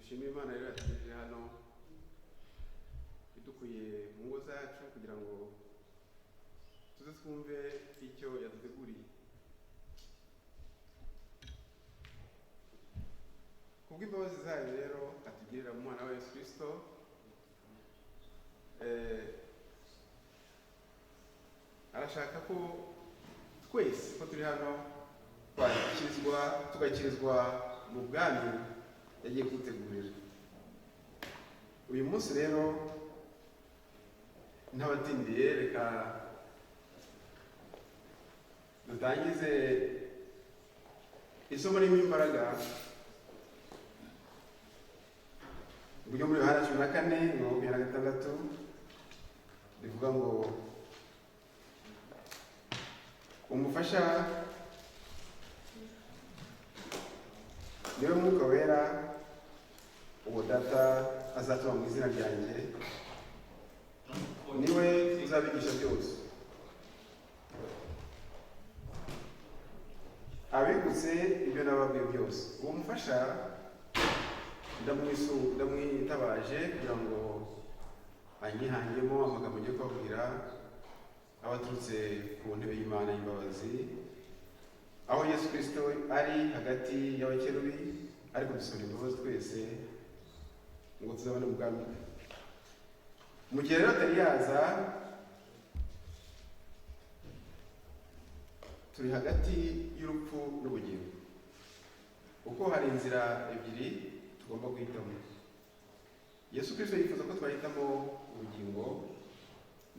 Dushime Imana rero yatugejeje hano, idukuye mu ngo zacu kugira ngo tuze twumve icyo yaduteguriye. Kubw'imbabazi zayo rero atugirira mu mwana wa Yesu Kristo, arashaka ko twese ko turi hano twakizwa, tugakirizwa mu bwami yagiye kudutegurira. Uyu munsi rero ntabatindiye, reka dutangize isomo ririmo imbaraga ryo muri Yohana 14:26, rivuga ngo umufasha niwe Mwuka Wera, uwo Data azatuma mu izina ryanjye, niwe uzabigisha byose, abibutse ibyo nababwiye byose. Uwo mufasha ndamwitabaje kugira ngo anyihangemo amagambo ngiye kubabwira, abaturutse ku ntebe y'Imana y'imbabazi, aho Yesu Kristo ari hagati y'abakerubi, ari kudusabira imbabazi twese ngo tuzabone ubwami bwe. Mu gihe rero atari yaza, turi hagati y'urupfu n'ubugingo, kuko hari inzira ebyiri tugomba guhitamo. Yesu Kristo yifuza ko twahitamo ubugingo,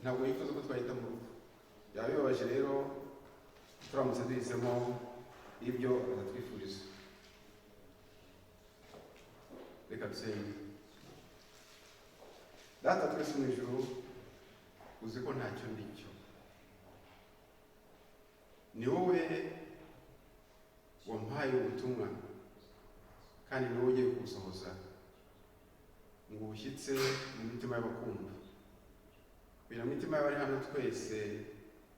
ntabwo yifuza ko twahitamo urupfu. Byaba bibabaje rero turamutse duhisemo ibyo atatwifuriza. Reka dusenge. Data twese mu ijuru, uzi ko ntacyo ndicyo, ni wowe wampaye ubutumwa kandi ni wowe ugiye kubusohoza ngo ubushyitse mu mitima y'abakumva, kugira ngo imitima y'abari hano twese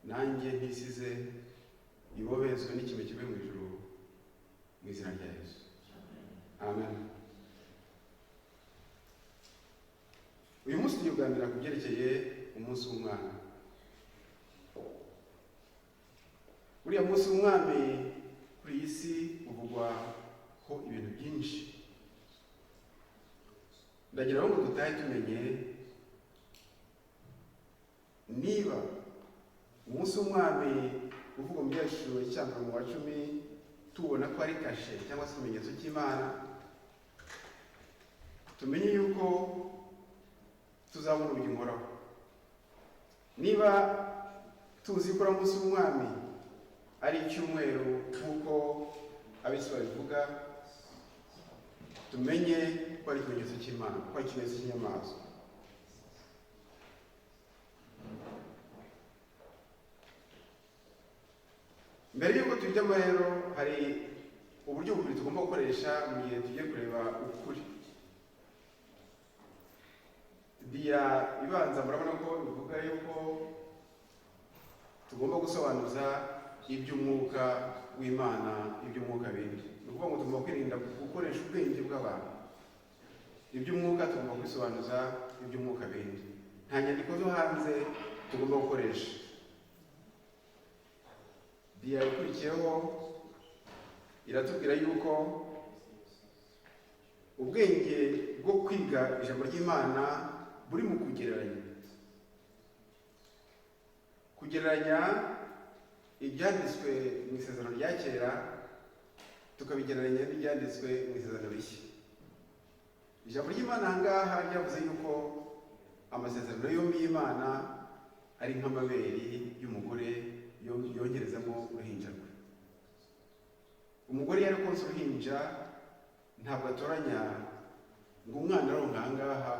nanjye ntisize ibobezwe n'ikime kivuye mu ijuru, mu izina rya Yesu, amen. Uyu munsi tugiye kuganira ku byerekeye umunsi w'umwami. Uriya munsi w'umwami kuri iyi si uvugwaho ibintu byinshi. Ndagira ngo dutahe tumenye niba umunsi w'umwami uvugwa mu Byahishuwe cya 10, tubona ko ari kashe cyangwa se ikimenyetso cy'Imana, tumenye yuko tuzabona ubugingo buhoraho. Niba tuzi ko umunsi w'umwami ari icyumweru nk'uko ab'isi babivuga, tumenye ko ari ikimenyetso cy'Imana, ko ari ikimenyetso cy'inyamaswa. Mbere y'uko tujyamo rero, hari uburyo bubiri tugomba gukoresha mu gihe tugiye kureba ukuri. Dia ibanza murabona ko bivuga yuko tugomba gusobanuza iby'umwuka w'Imana, iby'umwuka bindi. Ni ukuvuga ngo tugomba kwirinda gukoresha ubwenge bw'abantu. Iby'umwuka tugomba kwisobanuza iby'umwuka bindi. Nta nyandiko zo hanze tugomba gukoresha. Dia ikurikiyeho iratubwira yuko ubwenge bwo kwiga ijambo ry'Imana buri mu kugereranya. Kugereranya ibyanditswe mu isezerano rya kera tukabigereranya n'ibyanditswe mu isezerano rishya. Ijambo ry'Imana aha ngaha ryavuze yuko amasezerano yombi y'Imana ari nk'amabere y'umugore yongerezamo uruhinja rwe. Umugore yari konsa uruhinja, ntabwo atoranya ngo umwana aronka aha ngaha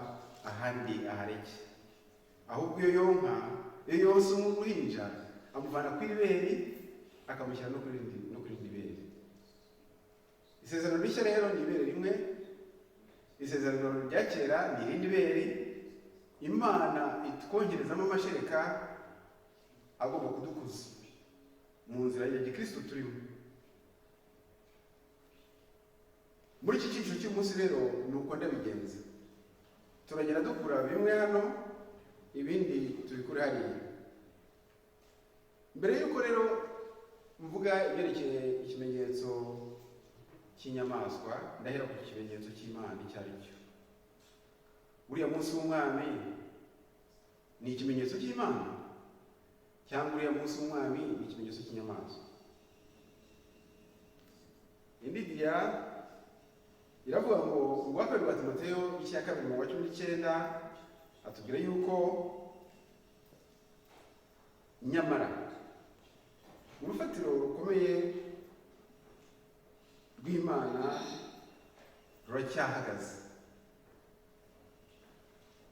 ahandi ahareke, ahubwo iyo yonka, iyo yonsa uruhinja amuvana ku ibere akamushyira no kuri rindi bere. Isezerano rishya rero ni ibere rimwe, isezerano rya kera ni irindi bere. Imana itwongerezamo amashereka agomba kudukuza mu nzira ya gikristo turimo. Muri iki cyigisho cy'umunsi rero ni uko ndabigenza: turagenda dukura bimwe hano, ibindi tubikure hariya. Mbere y'uko rero mvuga ibyerekeye ikimenyetso cy'inyamaswa, ndahera ku kimenyetso cy'Imana icyo ari cyo. Uriya munsi w'Umwami ni ikimenyetso cy'Imana, cyangwa uriya munsi w'Umwami ni ikimenyetso cy'inyamaswa? Indi dia iravuga ngo urwa kabiri rwa Timoteyo igice cya 2 umurongo wa 19 atubwira yuko nyamara urufatiro rukomeye rw'Imana ruracyahagaze,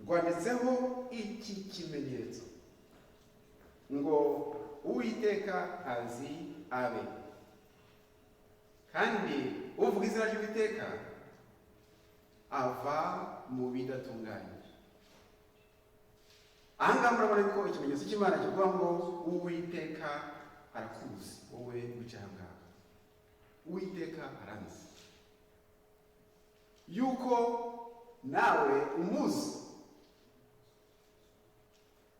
rwanditseho iki kimenyetso ngo: "Uwiteka azi abe, kandi uvuga izina ry'Uwiteka ava mu bidatunganye." Aha ngaha murabona ko ikimenyetso cy'Imana kivuga ngo Uwiteka arakuzi wowe wicaye aha ngaha, Uwiteka aranzi, yuko nawe umuzi.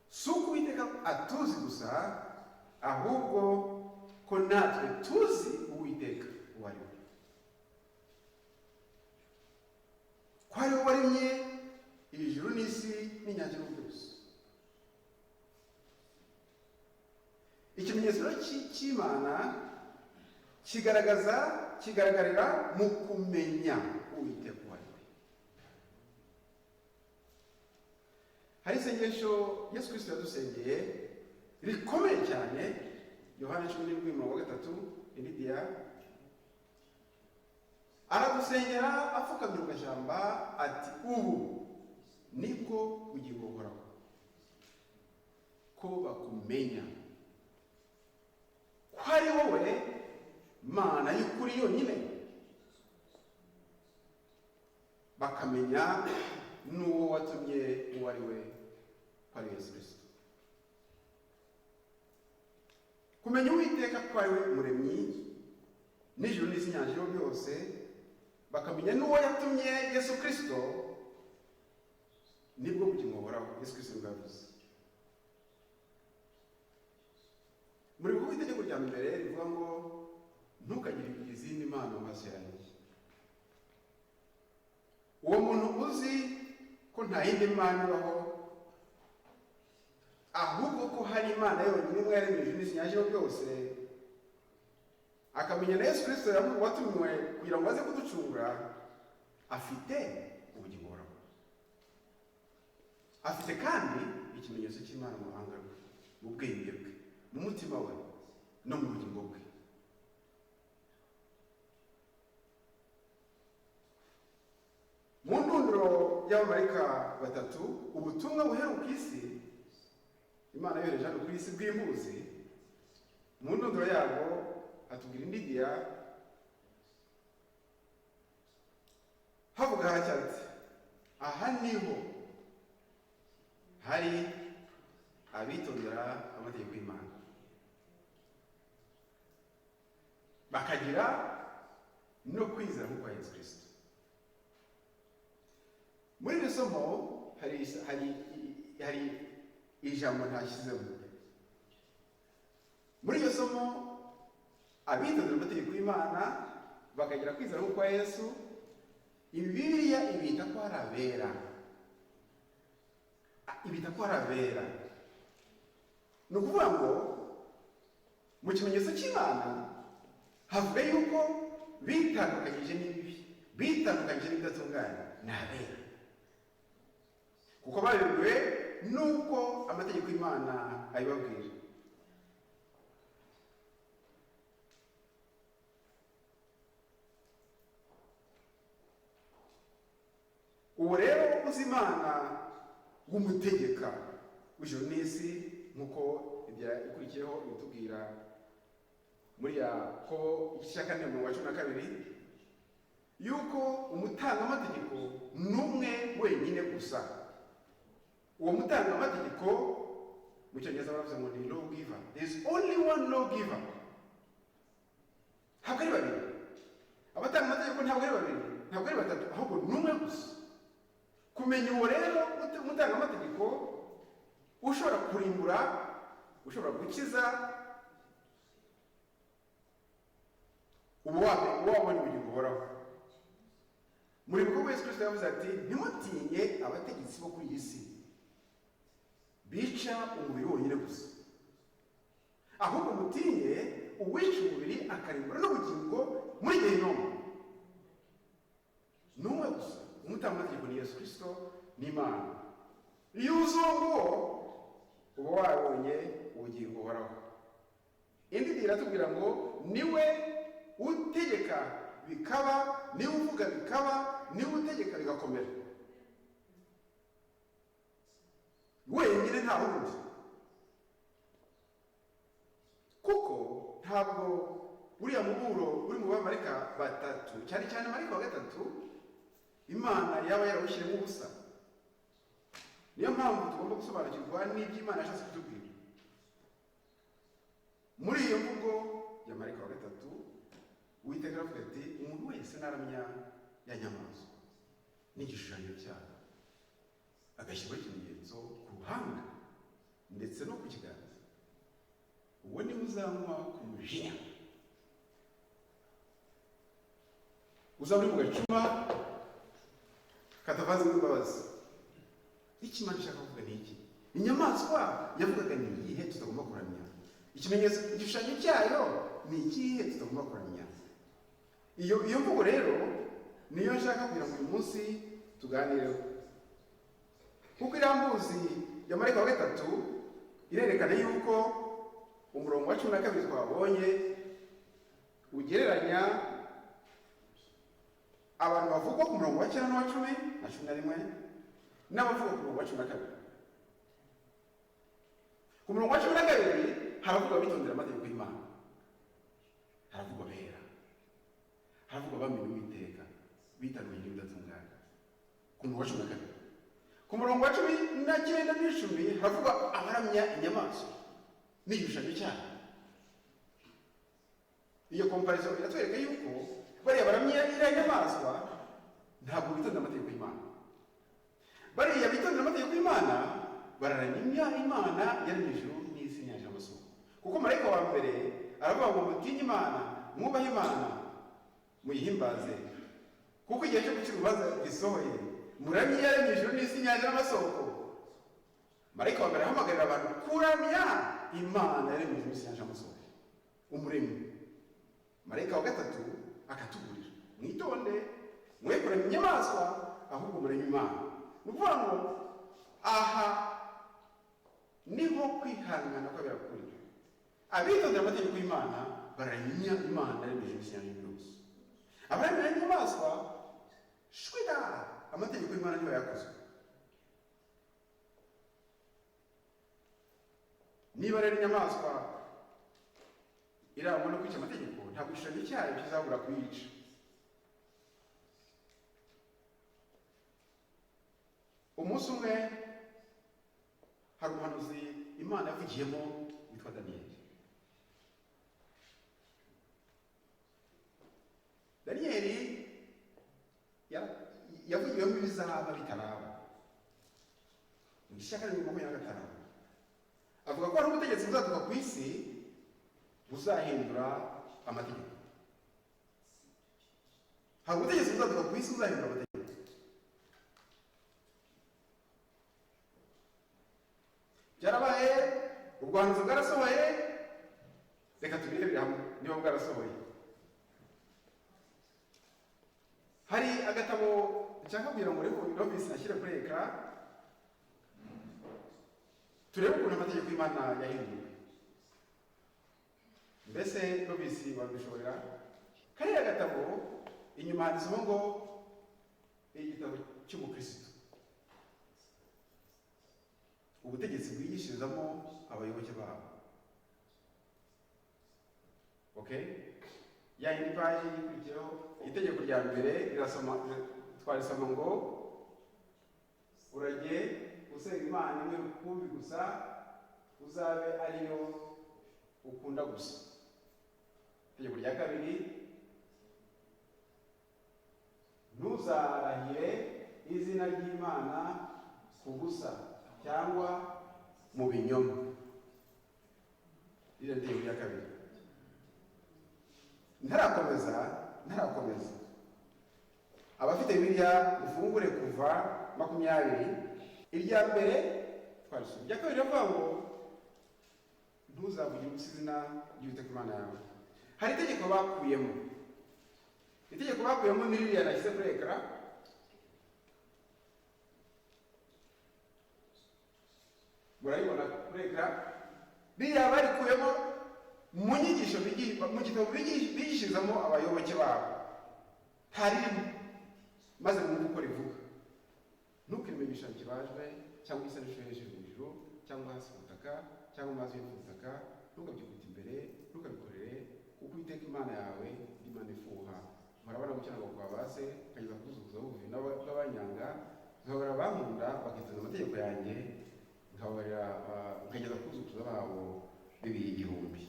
Si uko Uwiteka atuzi gusa, ahubwo ko natwe tuzi Uwiteka uwo ari we, ko ari we waremye ijuru n'isi n'inyanja byose. Ikimenyetso rero cy'Imana kigaragarira mu kumenya Uwiteka uwo ari we. Hari isengesho Yesu Kirisito yadusengeye rikomeye cyane, Yohana 17 umurongo wa 3. Indi dia, aradusengera apfukamye mu gashyamba ati: "Ubu nibwo bugingo buhoraho, ko bakumenya ko ari wowe Mana y'ukuri yonyine, bakamenya n'uwo watumye uwo ari we, ko ari Yesu Kirisito." Kumenya Uwiteka ko ari we muremyi n'ijuru n'isi, inyanja byose, bakamenya n'uwo yatumye, Yesu Kirisito, nibwo bugingo buhoraho. Yesu Kirisito nibwo yavuze. Muri kuko itegeko rya mbere rivuga ngo: "Ntukagire izindi mana mu maso yanjye." Uwo muntu uzi ko nta yindi mana ibaho, ahubwo ko hari Imana yonyine imwe yaremye ijuru n'isi, inyanja byose, akamenya na Yesu Kirisito watumiwe kugira ngo aze kuducungura, afite ubugingo buhoraho, afite kandi ikimenyetso cy'Imana mu ruhanga rwe, mu bwenge bwe, mu mutima we no mu bugingo bwe. Mu ndunduro y'abamarayika batatu, ubutumwa buheruka isi Imana yohereje hano ku isi bw'imbuzi, mu ndunduro yabwo hatubwira indi dia, havuga hatya ati: "Aha niho hari abitondera amategeko y'Imana, bakagira no kwizera nk'ukwa Yesu Kirisito." Muri iri somo hari ijambo ntashyizemo. Muri iryo somo, abitondera amategeko y'Imana bakagira kwizera nk'ukwa Yesu, ibi Bibiliya ibita ko ari abera, ibita ko ari abera. Ni ukuvuga ngo mu kimenyetso cy'Imana havuga yuko bitandukanyije n'ibibi, bitandukanyije n'ibidatunganye, ni abera kuko babibwiwe n'uko amategeko y'Imana abibabwira. Ubu rero uzi Imana w'umutegeka w'ijuru n'isi, nk'uko ibya ikurikiyeho ibitubwira muri Yakobo igice cya 4 umurongo wa 12, yuko umutangamategeko n'umwe wenyine gusa. Uwo mutangamategeko, mu Cyongereza baravuze ngo ni lawgiver. There is only one lawgiver. Ntabwo ari babiri abatanga amategeko, ntabwo ari babiri. Ntabwo ari batatu, ahubwo ni umwe gusa. Kumenya uwo rero umutangamategeko ushobora kurimbura, ushobora gukiza, uba wabonye ubugingo buhoraho. Muri bikorwa Yesu Kristo yavuze ati ntimutinye abategetsi bo kuri iyi si bica umubiri wonyine gusa, ahubwo mutinye uwica umubiri akarimbura n'ubugingo muri gehinomu. Ni umwe gusa, umutangamategeko ni Yesu Kristo n'Imana. Iyo uzi uwo nguwo uba wabonye ubugingo buhoraho. Indi dini iratubwira ngo niwe utegeka bikaba, niwe uvuga bikaba, niwe utegeka bigakomera. Wenyine nta wundi. Kuko ntabwo uriya muburo uri mu bamarayika batatu, cyane cyane marayika wa gatatu, Imana yaba yarawushyiremo ubusa. Niyo mpamvu tugomba gusobanukirwa n'ibyo Imana yashatse kutubwira. Muri iyo mvugo ya marayika wa gatatu, Uwiteka aravuga ati umuntu wese naramya ya nyamaswa n'igishushanyo cyayo, agashyirwaho ikimenyetso ku ruhanga ndetse no ku kiganza, uwo niwe uzanywa ku mujinya uzaba uri mu gacuma katavanzemo imbabazi. Icyo Imana ishaka kuvuga ni iki? Inyamaswa yavugaga ni iyihe tutagomba kuramya? Ikimenyetso, igishushanyo cyayo ni ikihe tutagomba kuramya? Iyo mvugo rero niyo nshaka kugira ngo uyu munsi tuganireho, kuko iriya mbuzi ya marayika wa gatatu irerekana yuko umurongo wa 12 twabonye ugereranya abantu bavugwa ku murongo wa 9 n'uwa 10 na 11 n'abavugwa ku murongo wa 12. Ku murongo wa 12 haravugwa abitondera amategeko y'Imana, haravugwa abera, haravugwa abamenye Uwiteka bitandukanye n'ibidatunganye. Ku murongo wa 12. Ku murongo wa 19 n'icumi haravugwa abaramya inyamaswa n'igishushanyo cyayo. Iyo komparison iratwereka yuko bariya baramya iriya nyamaswa ntabwo bitondera amategeko y'Imana. Bariya bitondera amategeko y'Imana bararamya Imana yaremye ijuru n'isi n'inyanja n'amasoko. Kuko marayika wa mbere aravuga ngo mutinye Imana, mwubahe Imana, muyihimbaze, kuko igihe cyo gucira urubanza gisohoye, muramye yaremye ijuru n'isi n'inyanja n'amasoko. Marayika wa mbere ahamagarira abantu kuramya Imana yaremye ijuru n'isi n'inyanja n'amasoko, umuremyi. Marayika wa gatatu akatuburira, mwitonde, mwe kuramya inyamaswa ahubwo muremye Imana. Ni ukuvuga ngo aha niho kwihangana kw'abera kuri. Abitondera amategeko y'Imana baramya Imana yaremye ijuru n'isi n'inyanja byose. Abaramya inyamaswa shwida, amategeko y'Imana niyo yakozwe. Niba rero inyamaswa irangwa no kwica amategeko, ntabwo igishushanyo cyayo kizabura kuyica. Umunsi umwe hari umuhanuzi Imana yavugiyemo witwa Daniyeli. Daniyeli yavugiwemo ibizaba bitaraba. Mu gice cya 2:25 avuga ko hari ubutegetsi buzaduka ku isi buzahindura amategeko. Hari ubutegetsi buzaduka ku isi buzahindura amategeko. Byarabaye, ubwahanuzi bwarasohoye. Reka tubirebere hamwe niba bwarasohoye. Hari agatabo nshaka kugira ngo Robisi ashyire kuri ekara, turebe ukuntu amategeko y'Imana yahinduwe. Mbese Robisi wabishorera? Kariya gatabo inyuma handitseho ngo igitabo cy'umukristo, ubutegetsi bwigishirizamo abayoboke babo. Okay? Ya yindi paji ikurikiyeho, itegeko rya mbere rirasoma, twarisoma ngo urajye usenga Imana imwe rukumbi gusa, uzabe ariyo ukunda gusa. Itegeko rya kabiri, Ntuzarahire izina ry'Imana ku busa cyangwa mu binyoma. Ririya ni itegeko rya kabiri. Ntarakomeza, abafite Bibiliya mufungure Kuva 20. Irya mbere twarisomye. Irya kabiri riravuga ngo ntuzavugire ubusa izina ry'Uwiteka Imana yawe. Hari itegeko bakuyemo. Itegeko bakuyemo ni ririya nashyize kuri écran. Murayibona kuri écran. Ririya barikuyemo mu nyigisho mu gitabo bigishirizamo abayoboke babo, ntaririmo. Maze mwumve uko rivuga: "Ntukireme igishushanyo kibajwe cyangwa igisa n'ishusho hejuru mu ijuru cyangwa hasi ku butaka cyangwa mu mazi yo ku butaka. Ntukabyikubite imbere, ntukabikorere, kuko Uwiteka Imana yawe ndi Imana ifuha. Murabona gukiranuka kwa ba se nkageza ku buzukuruza bubi bw'abanyanga, nkababarira abankunda bakitondera amategeko yanjye, nkababarira nkageza ku buzukuruza babo bibiri igihumbi."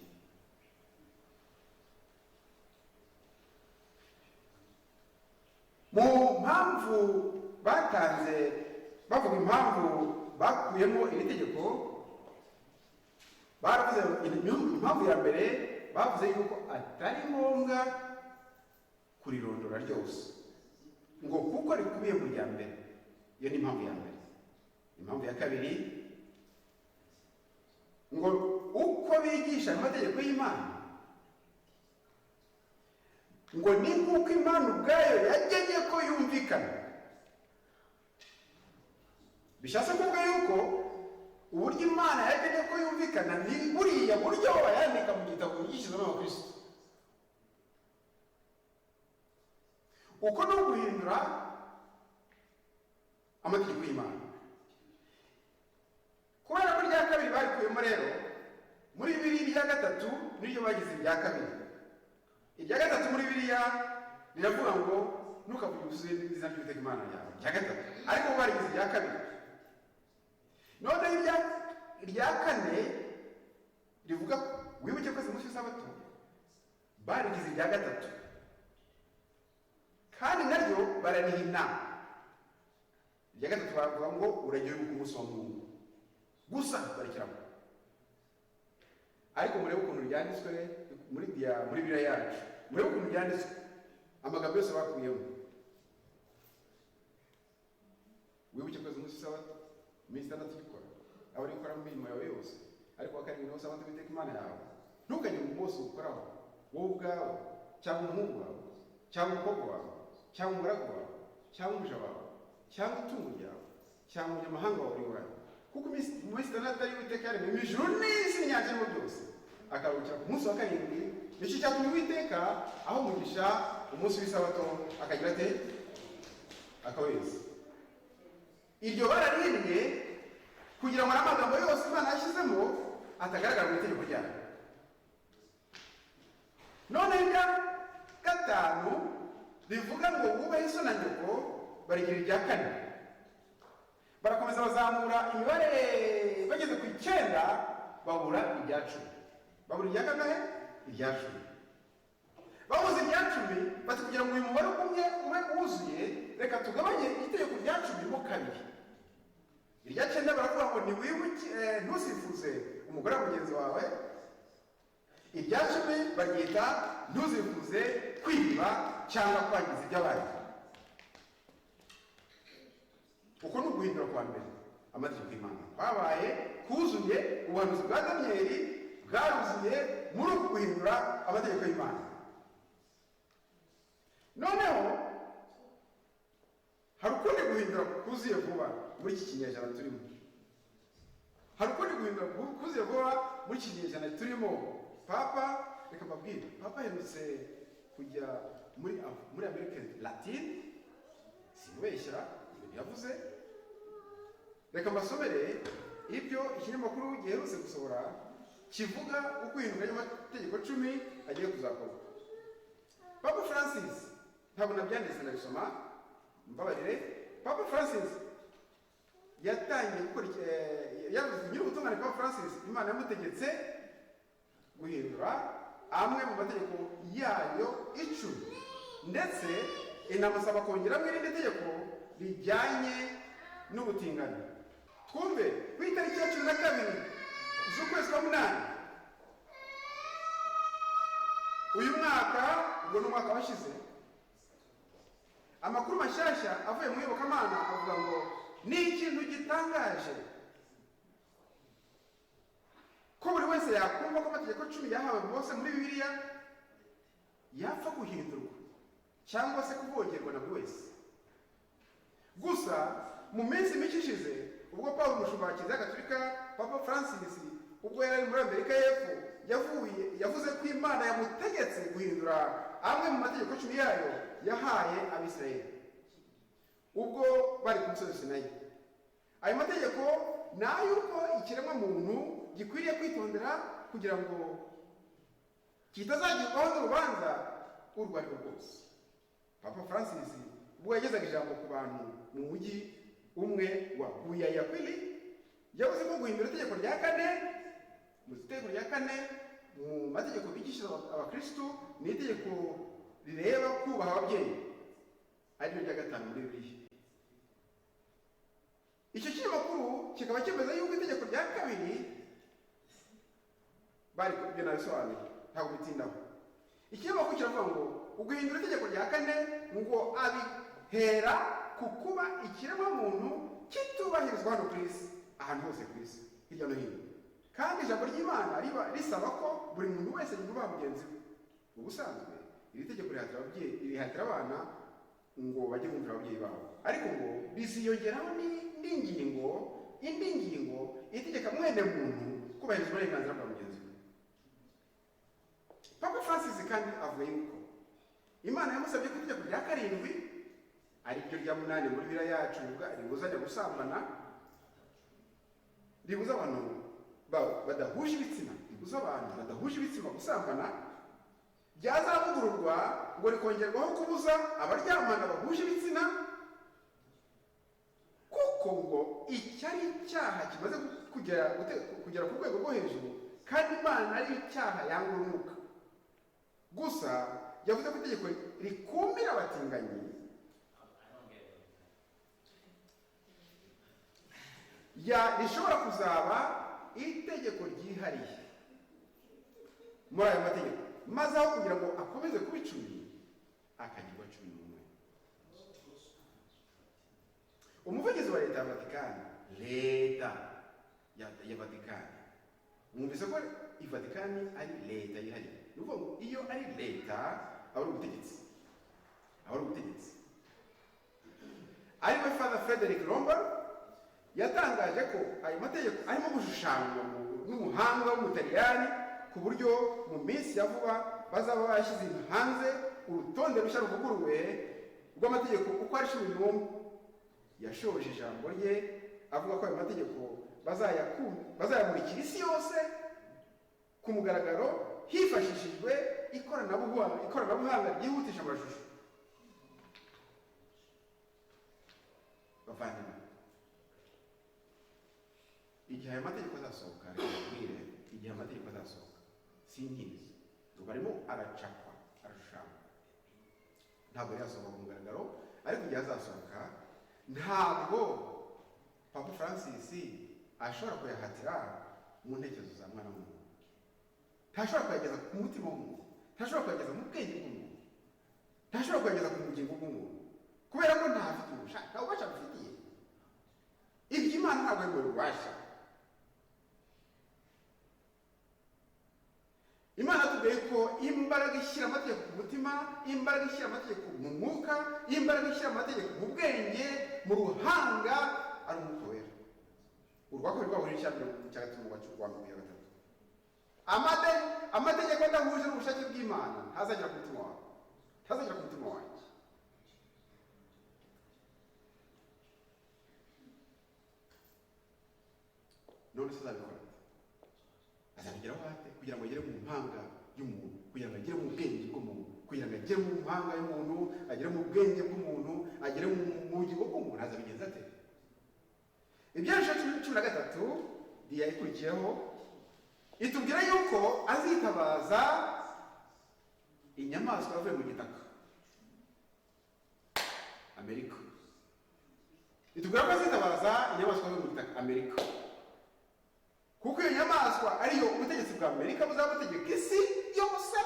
Mu mpamvu batanze, bavuga impamvu bakuyemo iri tegeko, baravuze impamvu ya mbere, bavuze yuko atari ngombwa kurirondora ryose, ngo kuko rikubiye mu rya mbere. Iyo ni impamvu ya mbere. Impamvu ya kabiri, ngo uko bigisha amategeko y'Imana ngo ni nk'uko Imana ubwayo yagennye ko yumvikana. Bishatse kuvuga yuko uburyo Imana yagennye ko yumvikana ni buriya buryo bayandika mu gitabo bigishirizamo abakristo. Uko ni uguhindura amategeko y'Imana. Kubera ko irya kabiri barikuyemo rero, muri bibiri irya gatatu niryo bagize irya kabiri. Irya gatatu muri Bibiliya riravuga ngo ntukavuge ubusa izina ry'Uwiteka Imana yawe. Irya gatatu, ariko bo barigize irya kabiri. Noneho irya kane rivuga wibuke ko umunsi w'isabato, barigize irya gatatu, kandi naryo bararihina. Irya gatatu baravuga ngo urajye wibuka umunsi wa Mungu gusa, barekeraho. Ariko murebe ukuntu ryanditswe muri Bibiliya yacu. Murebe ukuntu ryanditswe, amagambo yose bakuyemo: "Wibuke kweza umunsi w'isabato, iminsi 6 ugikora, aba ari gukora mu mirimo yawe yose, ariko wa karindwi niwo sabato Uwiteka Imana yawe. Ntukajye mu munsi ukoraho wowe ubwawe, cyangwa umuhungu wawe, cyangwa umukobwa wawe, cyangwa umugaragu wawe, cyangwa umuja wawe, cyangwa itungo ryawe, cyangwa umunyamahanga wawe uri iwawe, kuko mu minsi 6 ari Uwiteka yaremye ijuru n'isi n'inyanja n'ibirimo byose, akaruhukira ku munsi wa karindwi. Nicyo cyatumye Uwiteka aho umugisha umunsi w'isabato, akagira ate? Akaweza." Iryo bararihinnye kugira ngo n'amagambo yose Imana yashyizemo atagaragara mu itegeko ryayo. Noneho irya gatanu rivuga ngo wubahe so na nyoko, barigira irya kane. Barakomeza bazamura imibare, bageze ku 9 babura irya 10. Babura irya kangahe? Irya 10. Babuze irya 10, bati kugira ngo uyu mubare ugumye ube wuzuye, reka tugabanye itegeko rya 10 mo kabiri. Irya 9 baravuga ngo ntiwibuke, ntuzifuze umugore wa mugenzi wawe. Irya 10 baryita ntuzifuze kwiba cyangwa kwangiza iby'abandi. Uko ni uguhindura kwa mbere amategeko y'Imana kwabaye kuzuye. Ubuhanuzi bwa Daniyeli bwaruzuye muri uku guhindura amategeko y'Imana. Noneho hari ukundi guhindura kuzuye vuba muri iki kinyejana turimo. Hari ukundi guhindura kuzuye vuba muri iki kinyejana turimo. Papa, reka mbabwire, Papa aherutse kujya muri Amerika Latine. Sinubeshya ibintu yavuze. Reka mbasomere ibyo ikinyamakuru giherutse gusohora kivuga uko ihinduka ry'amategeko 10 agiye kuzakorwa. Papa Francis, ntabwo nabyanditse, ndabisoma, mbabarire. Papa Francis yatangiye gukora yavuze, nyir'ubutungane Papa Francis, Imana yamutegetse guhindura amwe mu mategeko yayo 10, ndetse Inamusaba kongeramo irindi tegeko rijyanye n'ubutinganyi. Twumve, ku itariki ya 12 z'ukwezi kwa munani uyu mwaka, ubwo ni umwaka washize, amakuru mashyashya avuye mu iyobokamana avuga ngo ni ikintu gitangaje ko buri wese yakumva ko amategeko 10 yahawe Mose muri Bibiliya yapfa guhindurwa cyangwa se kuvogerwa na buri wese. Gusa mu minsi mike ishize, ubwo Paul, umushumba wa Kiliziya Gatolika, Papa Francis, ubwo yari ari muri Amerika y'Epfo, yavuze ko Imana yamutegetse guhindura amwe mu mategeko 10 yayo yahaye Abisirayeli ubwo bari ku musozi Sinayi. Ayo mategeko ni ay'uko ikiremwa muntu gikwiriye kwitondera kugira ngo kitazagirwaho n'urubanza urwo ari rwo rwose. Papa Francis, ubwo yagezaga ijambo ku bantu mu mujyi umwe wa Guayaquil, yavuze ko guhindura itegeko rya kane, mu itegeko rya kane mu mategeko bigisha abakristu, ni itegeko rireba kubaha ababyeyi, ariryo rya gatanu muri Bibiliya. Icyo kinyamakuru kikaba cyemeza yuko itegeko rya kabiri bari, ibyo nabisobanuye, ntabwo bitindaho. Ikinyamakuru kiravuga ngo uguhindura itegeko rya kane ngo abihera ku kuba ikiremwamuntu kitubahirizwa hano ku isi, ahantu hose ku isi, hirya no hino, kandi ijambo ry'Imana riba risaba ko buri muntu wese yubaha mugenzi we. Ubusanzwe iri tegeko rihatira ababyeyi, rihatira abana ngo bajye bumvira ababyeyi babo, ariko ngo biziyongeraho n'indi ngingo, indi ngingo itegeka mwene muntu kubahiriza uburenganzira bwa mugenzi we. Papa Francis kandi avuga yuko Imana yamusabye ko itegeko rya karindwi, ariryo rya munani muri Bibiliya yacu, ribuzanya gusambana, ribuza abantu badahuje ibitsina, ribuza abantu badahuje ibitsina gusambana, byazavugururwa ngo rikongerwaho kubuza abaryamana bahuje ibitsina, kuko ngo iki ari icyaha kimaze kugera ku rwego rwo hejuru, kandi Imana ari icyaha yanga urunuka. Gusa yavuze ko itegeko rikumira abatinganyi ya rishobora kuzaba itegeko ryihariye muri ayo mategeko, maze aho kugira ngo akomeze kuba 10 akagirwa 11. Umuvugizi wa leta ya Vatikani, leta ya Vatikani, mwumvise ko i Vatikani ari leta yihariye. Ni ukuvuga ngo iyo ari leta aba ari ubutegetsi, aba ari ubutegetsi. Ariwe Father Frederick Lombard, yatangaje ko ayo mategeko arimo gushushanywa n'umuhanga w'Umutaliyani, ku buryo mu minsi ya vuba bazaba bashyize hanze urutonde rushya ruvuguruwe rw'amategeko uko ari 11. Yashoje ijambo rye avuga ko ayo mategeko bazayamurikira isi yose ku mugaragaro hifashishijwe ikoranabuhanga ryihutisha amashusho. Bavandimwe, igihe ayo mategeko azasohoka, reka mbabwire, igihe amategeko azasohoka sinkizi, ngo barimo aracapwa, arashushanywa, ntabwo yasohoka ku mugaragaro, ariko igihe azasohoka ntabwo Papa Francis ashobora kuyahatira mu ntekerezo za mwana w'umuntu, ntashobora kuyageza ku mutima w'umuntu, ntashobora kuyageza mu bwenge bw'umuntu, ntashobora kuyageza ku bugingo bw'umuntu, kubera ko ntafite ubushake, nta bubasha abifitiye. Ibyo Imana ntabwo ari ububasha. Imana tubwiye ko imbaraga ishyira amategeko ku mutima, imbaraga ishyira amategeko mu mwuka, imbaraga ishyira amategeko mu bwenge, mu ruhanga, ari Umwuka Wera. Urwa kabiri rwabo ni icya mirongo cya gatatu wa 23. Amategeko adahuje n'ubushake bw'Imana ntazagera ku mutima wawe, ntazagera ku mutima wanjye. None se azabikora ate? Azabigeraho ate kugira ngo agere mu mpanga y'umuntu, kugira ngo agere mu bwenge bw'umuntu, kugira ngo agere mu mpanga y'umuntu, agere mu bwenge bw'umuntu, agere mu bugingo bw'umuntu? Azabigenza ate? Ibyahishuwe 13 diya ikurikiyeho itubwira yuko azitabaza inyamaswa yavuye mu gitaka. Amerika. Itubwira ko azitabaza inyamaswa yo mu gitaka, Amerika, kuko iyo nyamaswa ariyo ubutegetsi bwa Amerika buzabutegeka isi yose.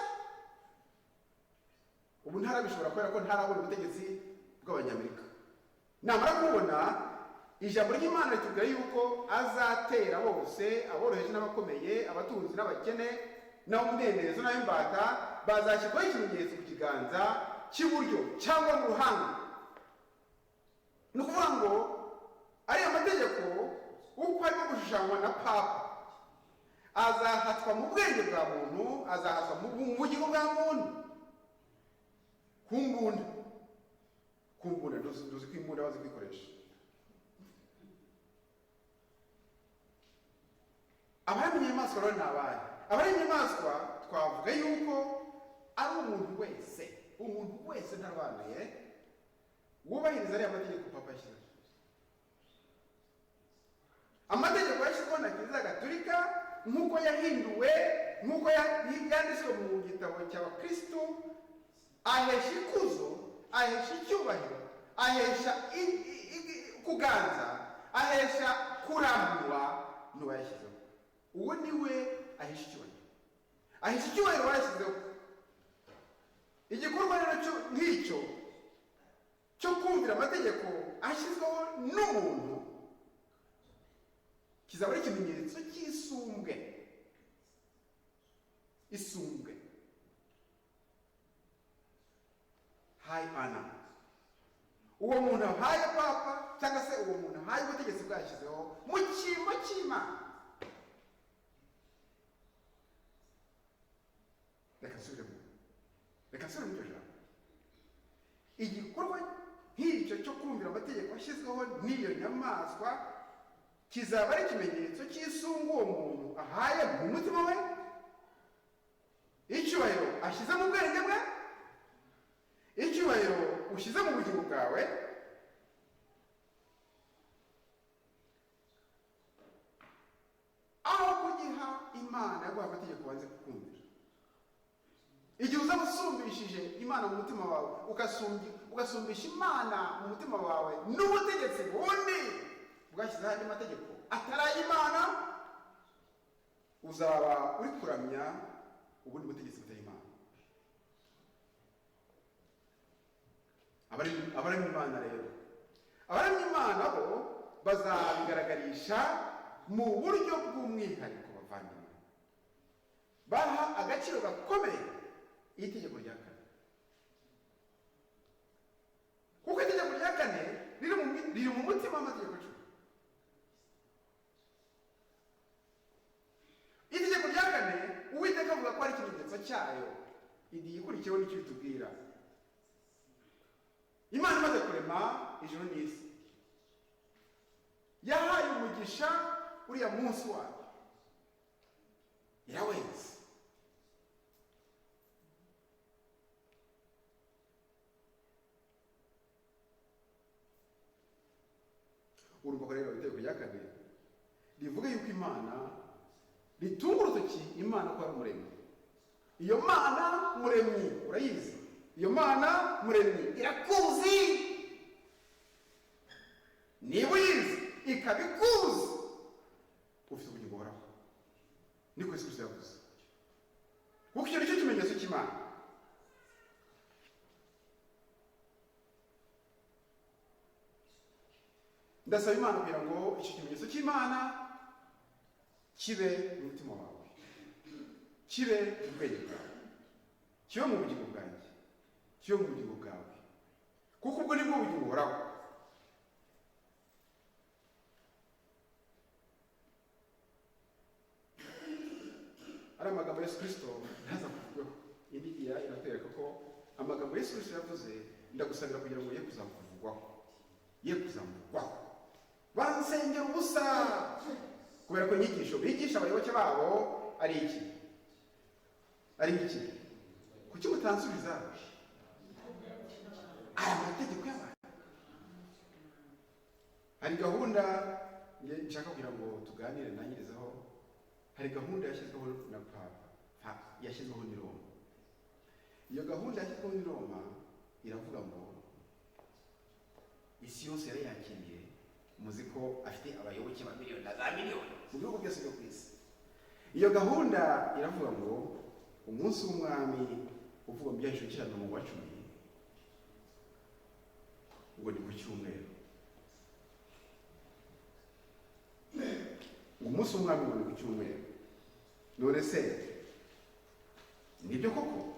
Ubu ntarabishobora kubera ko ntarabona ubutegetsi bw'Abanyamerika. Namara kubona, ijambo ry'Imana ritubwira yuko azatera bose, aboroheje n'abakomeye, abatunzi n'abakene, n'ab'umudendezo n'ab'imbata, bazashyirwaho ikimenyetso ku kiganza cy'iburyo cyangwa mu ruhanga. Ni ukuvuga ngo ariya mategeko uko arimo gushushanywa na Papa azahatwa mu bwenge bwa muntu, azahatwa mu bugingo bwa muntu ku mbunda. Ku mbunda, nduzi ko imbunda bazi kwikoresha. Abaramya inyamaswa rero ni abahe? Abaramya inyamaswa twavuga yuko ari umuntu wese, umuntu wese ntarobanuye, wubahiriza ariya mategeko Papa yashyizeho. Amategeko yashyizweho na Kiliziya Gatolika nk'uko yahinduwe, nk'uko yanditswe mu gitabo cy'Abakristo, ahesha ikuzo, ahesha icyubahiro, ahesha kuganza, ahesha kuramywa n'uwayashyizeho. Uwo ni we ahesha icyubahiro, ahesha icyubahiro wayashyizeho. Igikorwa rero nk'icyo cyo kumvira amategeko ashyizweho n'umuntu kizaba ari ikimenyetso cy'isumbwe, isumbwe, high honor uwo muntu ahaye Papa, cyangwa se uwo muntu ahaye ubutegetsi bwashyizeho mu cyimbo cy'Imana. Reka nsubiremo, reka nsubire muri iryo jambo. Igikorwa nk'icyo cyo kumvira amategeko ashyizweho n'iyo nyamaswa kizaba ari ikimenyetso cy'isungu uwo muntu ahaye mu mutima we, icyubahiro ashyize mu bwenge bwe, icyubahiro ushyize mu bugingo bwawe. Aho kugiha Imana yaguha amategeko wanze kukumvira. Igihe uzaba usumbishije Imana mu mutima wawe, ugasumbisha Imana mu mutima wawe n'ubutegetsi bundi bwashyizeho andi mategeko atari ay'Imana, uzaba uri kuramya ubundi butegetsi butari Imana. Abaramya Imana rero, abaramya Imana bo bazabigaragarisha mu buryo bw'umwihariko. Bavandimwe, baha agaciro gakomeye itegeko rya kane, kuko itegeko rya kane riri mu mutima w'amategeko 10. Itegeko rya kane Uwiteka avuga ko ari ikimenyetso cyayo. Igihe ikurikiyeho nicyo bitubwira. Imana imaze kurema ijuru n'isi, yahaye umugisha uriya munsi wayo, iraweza. Urumva ko rero itegeko rya kane rivuga yuko Imana ritunga urutoki Imana ko ari umuremyi. Iyo Mana muremyi urayizi, iyo Mana muremyi irakuzi. Niba uyizi ikaba ikuzi, ufite ubugingo buhoraho. Niko Yesu Kristo yavuze, kuko icyo nicyo kimenyetso cy'Imana. Ndasaba Imana kugira ngo icyo kimenyetso cy'Imana kibe mu mutima wawe, kibe mu bwenge bwawe, kibe mu bugingo bwanjye, kibe mu bugingo bwawe, kuko ubwo nibwo bugingo buhoraho. Ari amagambo Yesu Kristo ntaza kuvugweho. Indi gihe iratwereka ko amagambo Yesu Kristo yavuze, ndagusabira kugira ngo ye kuzamuvugwaho, ye kuzamuvugwaho. Bansengera ubusa, kubera ko inyigisho bigisha abayoboke babo ari iki? Ari iki? Kuki mutansubiza? Aya mategeko y'abantu. Hari gahunda nshaka kugira ngo tuganire nangirizeho. Hari gahunda yashyizweho na Papa, yashyizweho ni Roma. Iyo gahunda yashyizweho ni Roma iravuga ngo Isi yose yarayakiriye. Muzi ko afite abayoboke ba miliyoni na za miliyoni mu bihugu byose byo ku isi. Iyo gahunda iravuga ngo umunsi w'Umwami uvugwa mu Byahishuwe 9:10 ngo ni ku cyumweru. Umunsi w'Umwami ngo ni ku cyumweru. None se nibyo koko?